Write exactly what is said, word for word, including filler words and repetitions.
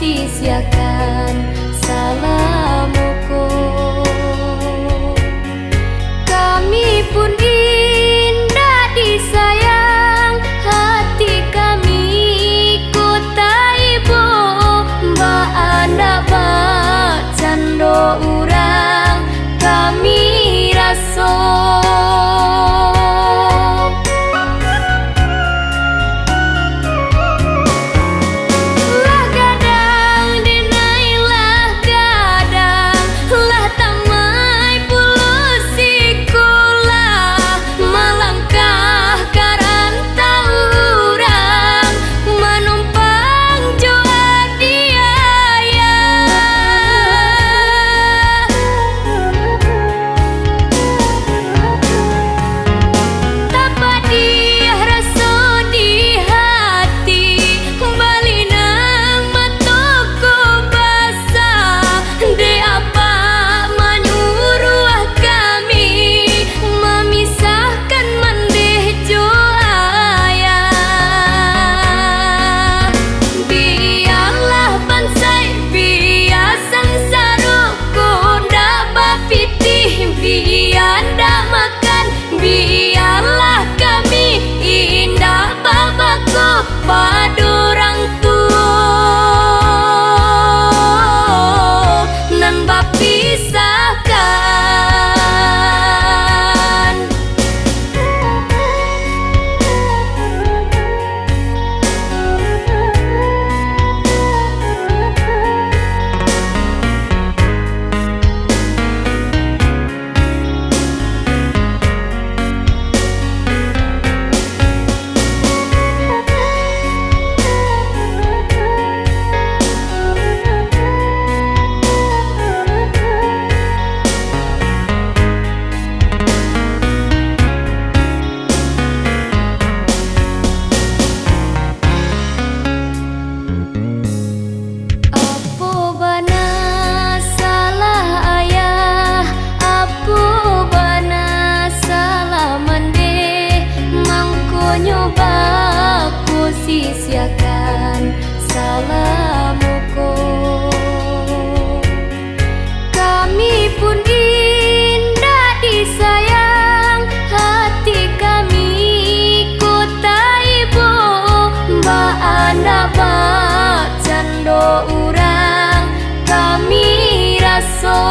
Sisiakan salam ko. Kami pun indak disayang, hati kami Kota Ibo, baa ndak bacando urang kami raso. Lah gadang denai, lah gadang, lah tamai pulo sikolah, malangkah ka rantau urang, manumpang jo adiak ayah. Tapadiah raso di hati, balinang mato ko basah, dek apak manyuruah kami mamisahkan mandeh jo ayah. Bialah bansaik, bia sansaro ko ndak bapitih, bia ndak makan, bialah kami indak babako pado urang tuo nan bapisahkan. Apo bana salah ayah, apo bana salah mandeh, mangkonyo bako sisiakan salam ko. Kami pun indak disayang, hati kami Kota Ibo, baa ndak bacando urang kami raso.